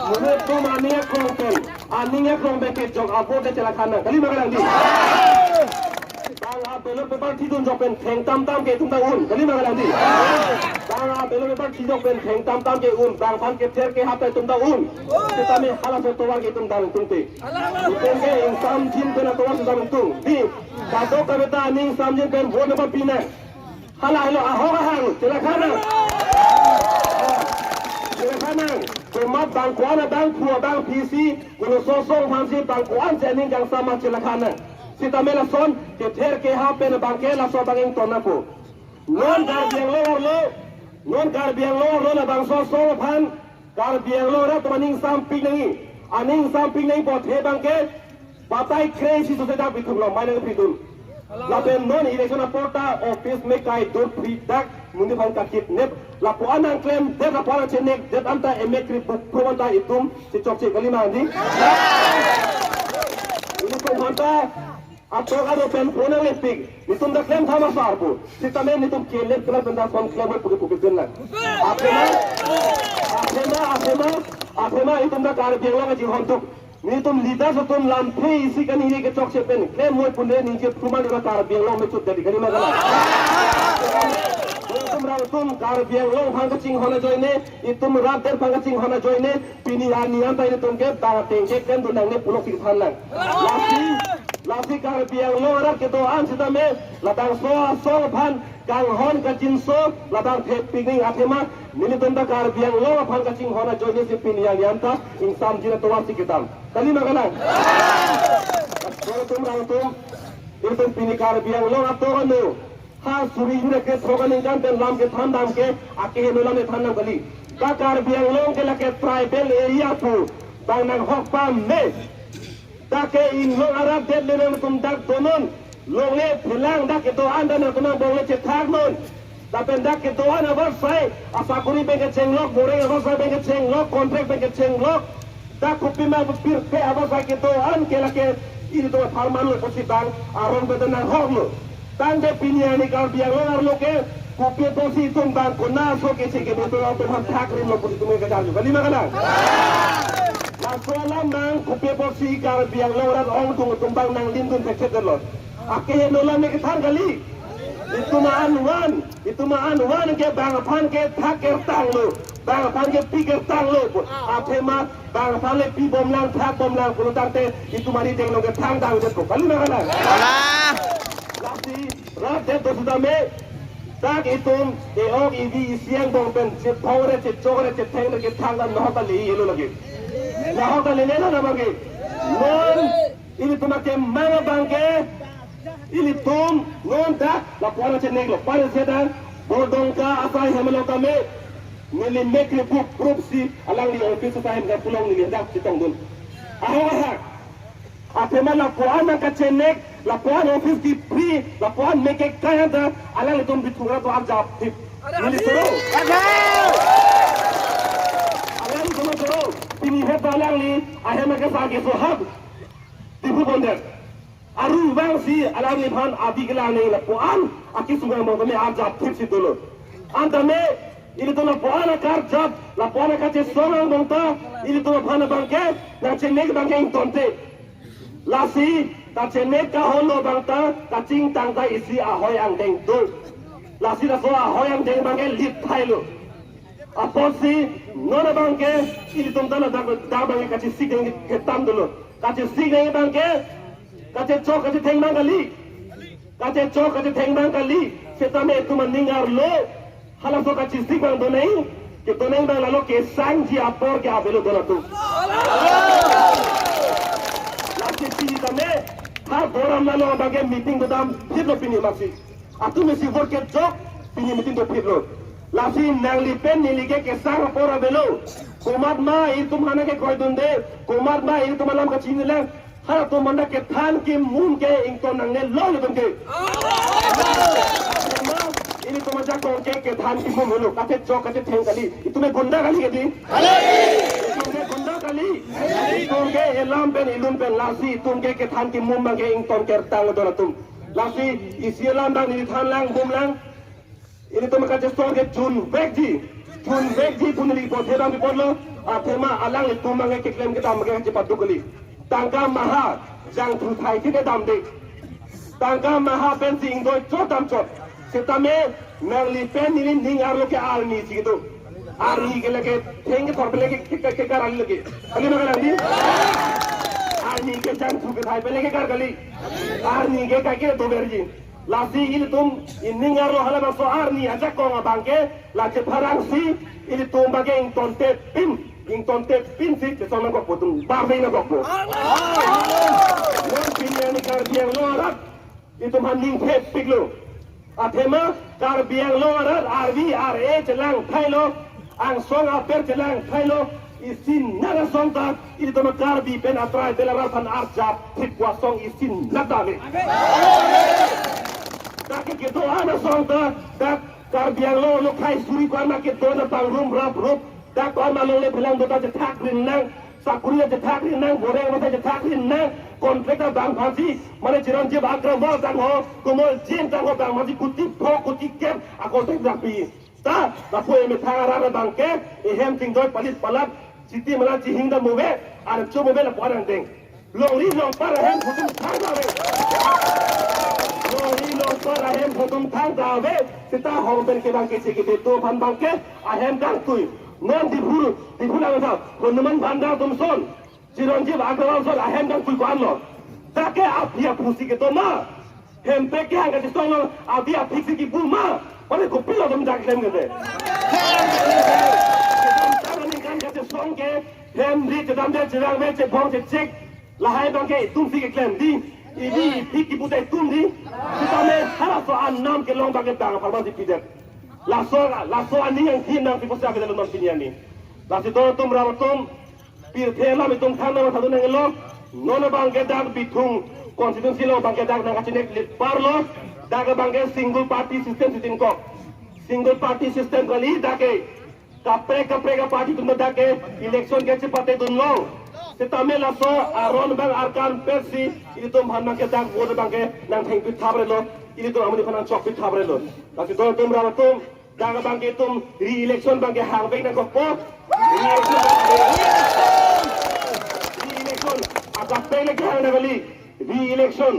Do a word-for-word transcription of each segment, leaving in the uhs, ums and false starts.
Monit atum aning akrong pen, aning akrong pen kejok avote chelakhan nang. Kali ma kalang di? Bang a-ballot paper thidun jok pen thengtamtam ke itum ta un. Kali ma kalang di? Bang a-ballot paper thijok pen thengtamtam ke un. Bang aphan kether kehap ta itum ta un. Sitame halaso tovar ke itum dam tungte. Itum ke ingsamjin pen atovar si dam tung. Di, kadokave ta aning ingsamjin pen vote nangpapi nang. Hala helo ahok ahang, chelakhan nang. Chelakhan nang. Komat bang ko-an abang phu abang phi si, kolo sosong aphan si bang ko-an si aning kangsam ma chelakhan nang. Sitame lason, kether kehap pen abang ke laso abang ington nangpo. Non Karbi Anglong arlo, non Karbi Anglong arlo labangso asong aphan, Karbi Anglong arat atum aning ingsampik nangji. Aning ingsampik nangji apot he abang ke, batai kre isi sose dak bithung lo, mai nangpidun. Lapen non election apor ta office me kai dur phri dak, monit aphan kakidnap. Lapu-an nangklemdet, lapu-an nangchenekdet anta emek kripuk phum anta itum si chokche kali ma di. Ilitum aphan ta atok ado pen phone nanglepik. Netum ta klem thama sar pu. Sitame netum kelep kela pen ta son klem pu ke pu ke pen lang. Athema, athema, athema, athema itum ta Karbi Anglong aji hontuk. Netum leaders atum lamthe isi kaningje kechokche pen klem moi pune ningje phuman ira Karbi Anglong mechut jadi kali ma kalang. Itum rang atum Karbi Anglong aphan kachinghon ajoine, itum rat det aphan kachinghon ajoine, pini arni anta itum ke bang ateng ke klemdun nangne pulo si than lang. Lasi, lasi Karbi Anglong arat kedo-an sitame, labangso asong aphan kanghon kachinso, labang thepik ning athema, nelitum ta Karbi Anglong aphan kachinghon ajoine si pini arni anta ingsamjin atovar si kedam. Kali ma kalang? Aso atum rang atum, itum pini Karbi Anglong atok anu, ha suri hura ke throkan ingkan pen lam kethan dam ke, akeheno lam kethan dam kali. Ta Karbi Anglong ke lake tribal area pu, bang nanghok pame. Dak ke inglong arat det le nangtum dak donon. Longle phelang dak kedo-an ta nangtum nang bongle chethak non. Lapen dak kedo-an avarsai asakori pen kechenglok, boreng avarsai pen kechenglok, contract pen kechenglok. Dak kopi ma pirthe avarsai kedo-an ke lake ilitum apharman lo pusi bang arong pen ta nanghok lo. Tangte pini arni Karbi Anglong arlo ke kopi apotsi itum bang kona aso kecheng kedo atum aphan thak rim lo pusi itum kacharju. Kali ma kalang? Laso alam bang kopi apotsi Karbi Anglong arat ongdung atum bang nanglindun thekthedetlo. Akeheno lam ne kethan kali. Itum an van, itum an van ke bang aphan ke thak kertang lo. Bang aphan ke pi kertang lo. Athema bang aphan le pi bomlang, thak bomlang pulo tangte itum arideng lo ke thangdang det ko. Kali ma kalang? Kalang. Lasi rat det do sitame, dak itum e-ok evi isi angbong pen chephong re, chechok re, chetheng re kethang dam nahok kali elo lagi. Nahok kali nelo na bang ke. Non ilitum akemang abang ke, ilitum non dak lapu-an chenek lo. Pare seta Bordongka asai hem lo tame, neli mek report proof si alangli office asai hem kapulong neli dak chetongdun. Ahok ahak. Athema lapu-an nangkachenek, lapu-an office kepri, lapu-an mek kekai anta, alanglitum bithung ra to arjap thip. Neli choro. Alanglitum choro. Pini het alangli ahem ke sa keso hap. Diphu bondet. Aru vangsi alangliphan abi kelang nangji lapu-an akesung angbong tame arjap thip si dolo. Antame ilitum lapu-an akarjap, lapu-an akachesong angbong ta, ilitum aphan abang ke, nangchenek abang ke ingtonte. Lasi, kachenek kaholo abang ta, kachingtang ta isi ahoi angdeng do. Lasi laso ahoi angdeng abang ke lit thailo. Apotsi, non abang ke, ilitum ta ladak, dak abang ke kachesik nangji ketam dolo. Kachesik nangji abang ke, kachechok, kachetheng abang kali. Kachechok, kachetheng abang kali. Setame itum aning arlo. Halaso kachesik abang donai, kedonai abang lalo kesangji apor ke avelo don atum. Lasi pini tame, ha Boram lalo abang ke meeting dodam phitlo pini masi. Atum isi vote kejok, pini meeting do phitlo. Lasi nangli pen neli ke kesang apor avelo. Komat ma itum aphan nangkekroidunde, komat ma itum alam kachinilang. Halatum aphan ta kethan kimum ke ington nangne lo ilitum ke. Athema ilitum ajakong ke kethan kimum helo. Kachechok kachetheng kali. Itum ke gunda kali ke di? Itum ke gunda kali. Itum ke elam pen ilun pen lasi itum ke kethan kimum abang ke ington kertang don atum. Lasi isi alam abang neli than lang, bum lang. Ilitum kachesong ke junvekji. Chun vekji pu neli ipot thedam pi apotlo, athema alanglitum abangke keklem kedam abangke chepaduk kali. Tangka maha, jangthu thai thit damde. Tangka maha pensi ingdoi chot dam chot. Setame nangli pen neli ning arlo ke arni si kedo. Arni ke lake theng kethor pen lake ke, ke, kekar kali lake. Kali ma kalang di? Arni ke jangthu kethai pen lake kekar kali. Arni ke kaike doverji. Lasi ilitum ining arlo halabangso arni ajakong abangke la chepharangsi ilitum abangke ingtontepin, ingtontepinsi chesong nangkokpo, itum bang nangkokpo. Non pini arni Karbi Anglong arat itum aphan ningthepiklo. Athema Karbi Anglong arat arvi ar-e chelang thailo, angsong aper chelang thailo, isinat asong ta ilitum Karbi pen a-tribal arat aphan arjap thip asong isinat ta ave. Dak ke kedo-an asong ta, dak Karbi Anglong lo khai suri ko-an ma kedo na pangrum rap rup, dak ko-an ma longle phelang do ta chethak rin nang, sakuri ta chethak rin nang, boreng ma ta chethak rin nang, contract ta bang aphansi, mane Chiranjeev Agrawal tangho, Kumar Jain tangho bang aphansi kuti pho kuti kep a-contract bang pi. Ta, lapu emethang arat abangke, ehem chingdoi palit palat, chiti mala chihing dam ave, archo ave lapu arang deng. Longri longpar ahem photum thang ta ave. Longri longpar ahem photum thang ta ave. Seta hong pen kevang keche kedo aphan abangke ahem dang tui. Non Diphu, Diphu lang sa, Hanuman Bandar atum ason, Chiranjeev Agrawal ason ahem dang tui ko-anlo. Dak ke aphi aphusi kedo ma. Hemprek kehang kachesong lo, avi aphiksi kipu ma. Ore kopilo atum dak klem kete. Kedamtang aningkan kachesong ke, hemri chedamde chevangve chebong chechek. Lahai abangke itumsi keklem di. Ivi iphik kipu ta itum di. Sitame halaso anam kelong abangke bang apharman si pidet. Laso, laso aning angthin nang si pusi avedelo non pini arni. Lasi do atum ram atum, pirthe alam itum thangnat thadun nanglo, non abangke dak Bithung constituency lo abangke dak nangkachinek lit parlo, dak abangke single party system si chingkok. Single party system kali dak ke, kaprek kaprek a-party atum dak ke election ke chepate dunlo. Setame laso aron abang arkan petsi, ilitum aphan abangke dak vote abangke nangthengpi thaprelo, ilitum amonit aphan nangchokpi thaprelo. Lasi do atum ram atum, dak abangke itum re-election abangke hangvek nangkokpo. Re-election, re-election. Akaprek le kehang nang kali. Re-election.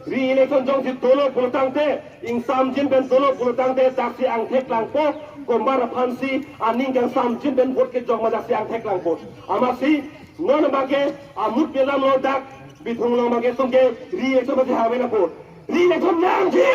Re-election jongsi dolo pulo tangte, ingsamjin pen dolo pulo tangte, daksi angthek langpo, kombar aphansi, aning kangsamjin pen vote kejok ma daksi angthek langpo. Amatsi, non abangke, amut pelam lo dak, Bithung along abangke sumke, re-election masi hangvek nangpo. Re-election nangji.